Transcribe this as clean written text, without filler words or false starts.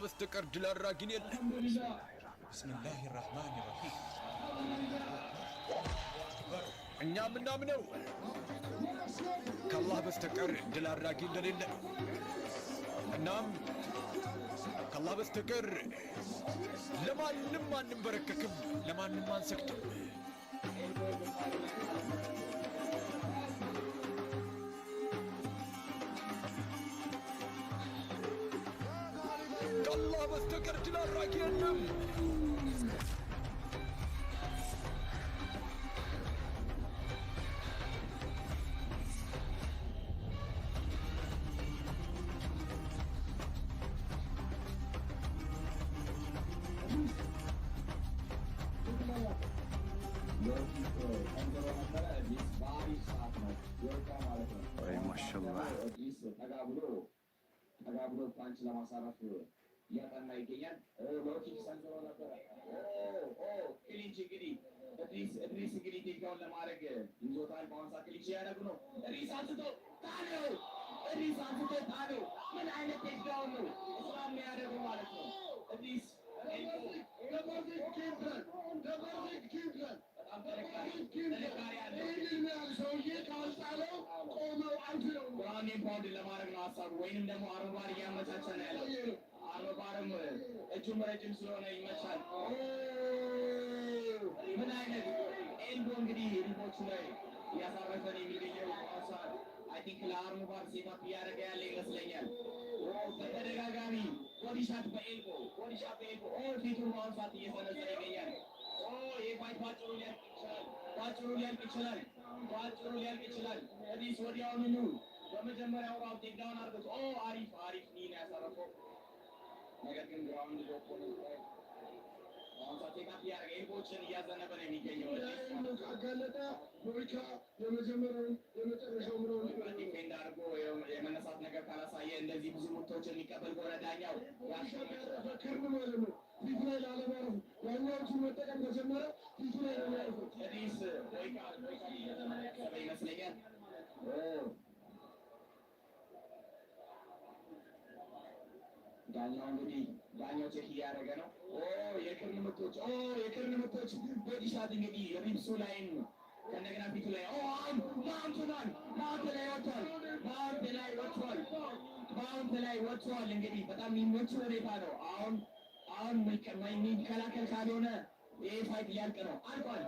በስተቀር ድል አድራጊን የለም። بسم الله الرحمن الرحيم። እኛ የምናምነው ከአላህ በስተቀር ድል አድራጊ እንደሌለ ነው። እናም ከአላህ በስተቀር ለማንም አንንበረከክም፣ ለማንም አንሰግድም። ከአላህ በስተቀር ድል አድራጊ የለም። ጠንክሮ ነበረ። እድሪስ በአሪፍ ሰዓት ነው የወጣ ማለት ነው። አይ ማሻአላህ። እድሪስ ጠጋ ብሎ ጠጋ ብሎ punch ለማሳረፍ እያጠና ይገኛል። Low kick ሰንዝሮ ነበረ። Clinch እንግዲህ እድሪስ እንግዲህ takedown ለማድረግ ይዞታል። በአሁን ሰዓት clinch እያደረጉ ነው። እድሪስ አንስቶ ጣለው። እድሪስ አንስቶ ጣለው። ምን አይነት takedown ነው እስላም የሚያደርገው ማለት ነው። እድሪስ በጣም ጥንካሬ ያለው። ሰውዬ ካልጣለው ቆመው አልችለውም። Ground and pound ለማድረግ ነው ሀሳቡ፣ ወይንም ደግሞ armbar እያመቻቸ ነው ያለው። Armbar ም እጁም ረጅም ስለሆነ ይመቻል። ምን አይነት elbow እንግዲህ rib ኦቹ ላይ እያሳረፈ ነው የሚገኘው። በአሁኑ ሰዓት I think ለ armbar setup እያደረገ ያለ ይመስለኛል። በተደጋጋሚ body shot በ elbow፣ body shot በ elbow፣ ፊቱን በአሁኑ ሰዓት እየሰነዘረ ይገኛል። ይህ fight ባጭሩ ሊያልቅ ይችላል። ባጭሩ ሊያልቅ ይችላል። ባጭሩ ሊያልቅ ይችላል። እዲስ ወዲያውኑ በመጀመሪያው round takedown አድርጎት አሪፍ አሪፍ knee ነው ያሳረፈው። ነገር ግን ground opponent ላይ በአሁኑ ሰዓት take up እያደረገ elbow ኦችን እያዘነበ ነው የሚገኘው። ካጋለጠ ቦይካ የመጀመሪያውን የመጨረሻው round defend አድርጎ የመነሳት ነገር ካላሳየ፣ እንደዚህ ብዙ ምቶችን የሚቀበል ከሆነ ዳኛው ያረፈ ክርን ማለት ነው። ፊቱ ላይ ላለማረፍ ያኛዎቹን መጠቀም ከጀመረ ፊቱ ላይ ነው የሚያርፈው። እዲስ ቦይካ ያሰበ ይመስለኛል። ዳኛው እንግዲህ ዳኛው check እያደረገ ነው። የክርን ምቶች፣ የክርን ምቶች፣ body shot እንግዲህ ribs ኡ ላይም ከእንደገና ፊቱ ላይ አሁን mount ሆኗል። Mount ላይ ወጥቷል። Mount ላይ ወጥቷል። Mount ላይ ወጥቷል። እንግዲህ በጣም የሚመች ሁኔታ ነው። አሁን አሁን የሚከላከል ካልሆነ ይህ fight ሊያልቅ ነው። አልቋል።